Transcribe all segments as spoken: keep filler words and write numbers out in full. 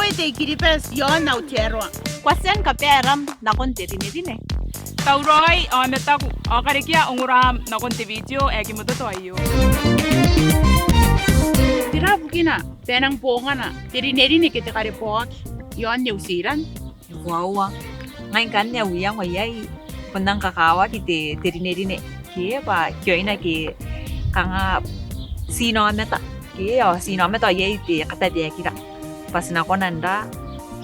Te I-Kiribati iaon Aotearoa. Ko a tia ni kabaea aram nakon te rinerine? Tauraoi aomataku ao karekea ongoraam nakon te video ae kimototo aio. Tera bukina bwa e nang bongana te rinerine ke te karebwaoki iaon New Zealand? E koaua. Ngai ngkanne au iango iai, bon nang kakawaki te, te rinerine ke bwa kioina ke kanga ti na aomata ke ao ti na aomata ao iai te katabeakira bwa ti na kona n ra,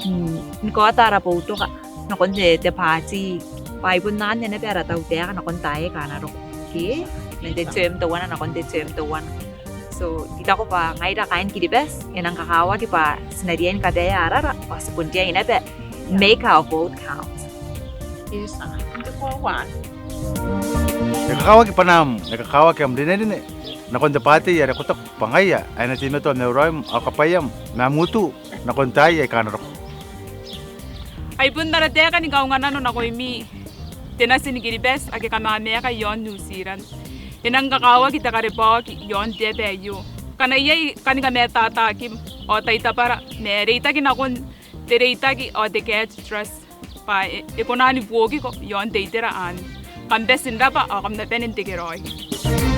mm, ni kaota ara boutoka nakon te, te bwaati bwa ai bon anne naba ara tautaeka nakon taai aika a na roko ke man te term teuana nakon te term teuana. So I taku bwa ngaira kaain Kiribati e nang kakawaki bwa ti na riai ni kabaea arara ao ti bon riai naba make our vote count. Yes, ah, te koaua. E kakawaki bwanaam, e kakawaki am rinerine nakon te bwaati are ko taku bwa ngaia ae na teimatoa mauraoim ao kabwaiam ma am utu nakon taai aika a na roko. Ai bon ara taeka ni kaunganano nakoimi te nati ni Kiribati ake kam a maeka iaon New Zealand. E nang kakawaki te karebwaoki iaon te aba aio. Ngkana iai kani kamatatakim ao tai tabara ma reitaki nakon te reitaki ao te Cat Trust bwa e, e kona ni buokiko iaon te itera anne. Kam bati n rabwa ao kam na bane n tekeraoi.